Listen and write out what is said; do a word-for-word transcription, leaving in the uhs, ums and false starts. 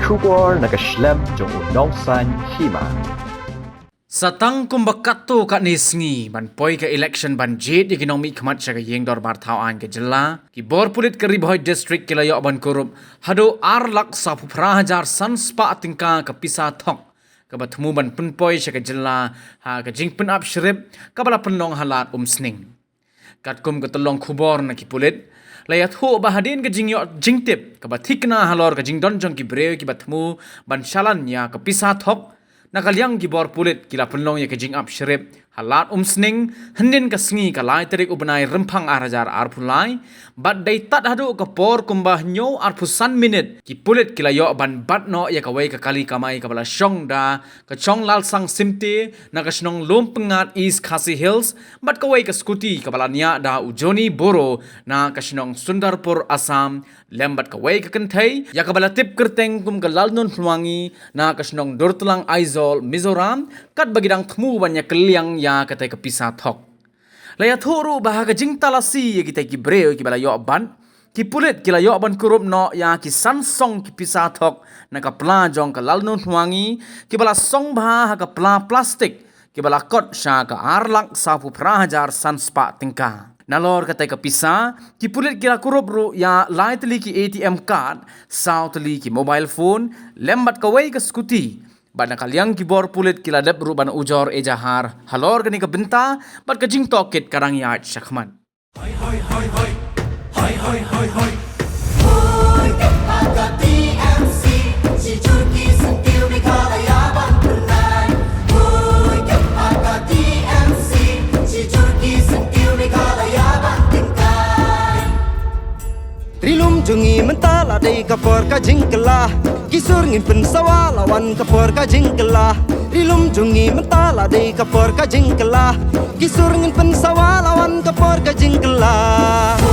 Khubor na ka shlem jong u nongsan hima. Sa tang kumba katto katne sngi ban poi ka election ban jied ïa ki nongmihkhmat sha ka ïing dorbar thaw aiñ ka jylla, ki bor pulit ka Ri Bhoi District ki la ïoh ban kurup haduh ar lak sawphew phra hajar san spah tyngka ka pisa thok kaba thmu ban pynpoi sha ka jylla ha ka jingpynap shrip kaba la pynlong ha Lad Umsning. Katkum ka tyllong khubor na ki pulit, la ïathuh ba hadien ka jingïoh jingtip kaba thikna halor ka jingdon jong ki briew kiba thmu ban shalan ïa ka pisa thok, na ka liang ki bor pulit ki la pynlong ïa ka jingap shrip ha Lad Umsning hynnin ka sngi ka lai tarik u bnai Rymphang ar hajar arphew lai, bad dei tad haduh ka por kumba hynñiew arphew san minit ki pulit ki la ïoh ban bat noh ïa kawei ka kali kamai kaba la shong da ka Chong Lalsang Simte na ka shnong Lumpyngat, East Khasi Hills, bad kawei ka skuti kaba la niah da u Johnny Boro na ka shnong Sundarpur, Assam, lem bad kawei ka kynthei ïa kaba la tip kyrteng kum ka Lalnunhluangi na ka shnong Durtlang, Aizawl, Mizoram, katba ki dang thmu ban ïakylliang ïa katei ka pisa thok. La ïathuh ruh ba ha ka jingtalasi ïa kitei ki briew kiba la ïoh bat, ki pulit ki la ïoh ban kurup noh ïa ki san song ki pisa thok na ka pla jong ka Lalnunhluangi, kiba la song bha ha ka pla plastik, kiba la kot sha ka ar lak sawphew phra hajar san spah tyngka. Nalor katei ka pisa, ki pulit ki la kurup ruh ïa lai tylli ki A T M card, saw tylli ki mobile phone, lem bad kawei ka skuti. Bad na ka liang ki bor pulit ki la dep ruh ban ujor ejahar halor kane ka bynta, bad ka jingtohkit ka dang ïaid shakhmat. Ri lum jong ngi mynta la dei ka por ka jingkylla. Ki sur ngin pynsawa la wan ka por ka jingkylla. Ri lum jong ngi mynta la dei ka por ka jingkylla. Ki sur ngin pynsawa la wan ka por ka jingkylla.